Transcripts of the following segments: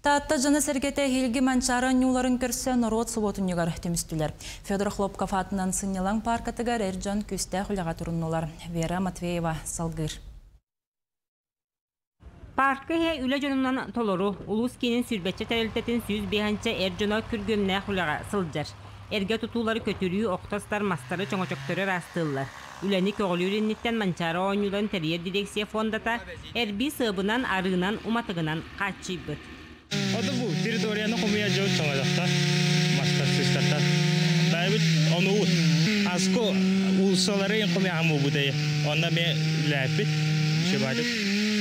Таатта дьоно-сэргэтэ эһиилги Манчаары оонньууларын көрсө норуот субуотунньугар түмүстүлэр. Федор Хлопков аатынан сынньалаҥ пааркатыгар эр дьон күүстээх үлэҕэ туруннулар. Вера Матвеева салгыыр. Паарка иһэ үлэ дьонунан толору, улуус киинин сүүрбэччэ тэрилтэтин 105 эр дьоно күргүөмнээх үлэҕэ сылдьар. Эргэ тутуулары көтүрүү, охто сытар мастары, чоҥочохтору ыраастыыллар. Үлэни көҕүлүүр инниттэн Манчаары оонньууларын тэрийэр дирекция фондата эрбии сыабынан, арыынан, уматыгынан хааччыйбыт. Ото бу территорияны хомуйа дьон чоҥодохтор, мастар сыстартар. Дайбыт ону аско уулсалары хомуйа хамуубутай. Онно ме лээппит, шебадык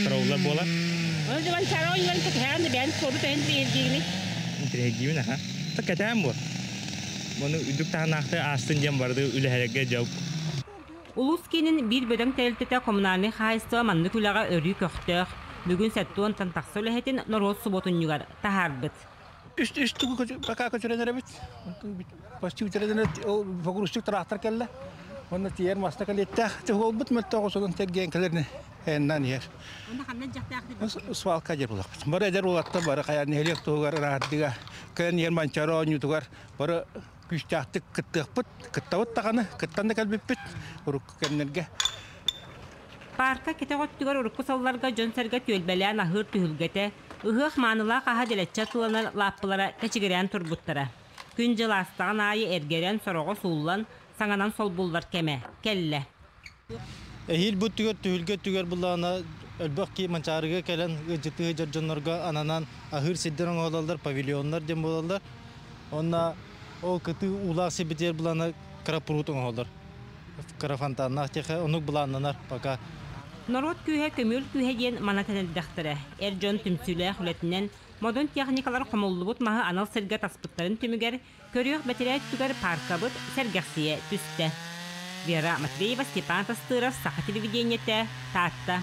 карауллар буолар. Оны Манчаары оонньууларын кэтэһэҕин да бэйэн спорду төһөн интириэһиргиигиний? Интириэһиргиибин аха. Та кэтээн буо. Мону үрдүк таһынаахты аастын диэн барды үлэһэргэ дьау. Улуус киинин биир бөдөҥ тэрилтэтэ коммунальнай хаһаайыстыба маннык үлэҕэ өрүү көхтөөх. Бүгүн 70-тан тахса үлэһитин норуот субуотунньугар таһаарбыт. Үс тугу пока көтүрэн эрэбит. Почти үтэрэн погрузчик трактор кэллэ. Онно тиэр маста кэлиэттээх. Туһуолбут мөлтөҕө сонун тергиэн кэлэрни эннан иһэр. Онно ханна дьахтаах Свалка дьер булахпыт. Бары эдэр уолаттар бары хайа нэһилиэк туһугар ыраардыга кэлэн иһэр Манчаары оонньуутугар бары күүстээхтик кыттыахпыт, кыттабыт даҕаны, кыттан да кэлбиппит урукку кэмнэргэ. Паарка кэтэх өттүгэр урукку сылларга дьон-сэргэ түөлбэлээн аһыыр түһүлгэтэ, ыһыах маанылаах аһа дэлэччи атыыланар лааппылара кэчигирээн турбуттара. Күн-дьыл аастаҕын аайы эргэрэн, сороҕо сууллан, саҥанан солбуллар кэмэ кэллэ. Эһиил бу түгэр түһүлгэ түгэр буллаҕына элбэх киһи Манчаарыга кэлэн ыалдьыттыы сылдьар дьоннорго ананан аһыыр сирдэр оҥоһулаллар, павильоннар диэн буолаллар. Уонна ол кытыы уулаах сирбитигэр былаана кыра пруд оҥоһуллар. Кыра фонтаннаах тиэхэ оннук былааннанар пока. Норуот күүһэ көмүөл күүһэ диэн мана тэнэлдэхтэрэ. Эр дьон түмсүүлээх үлэтинэн модун техникалар хомуллубут маһы анал сиргэ таспыттарын түмүгэр көрүөх бэтэрээ өттүгэр пааркабыт сэргэхсийэ түстэ. Вера Матвеева, Степан Тастыров, Саха телевидениетэ, Таатта.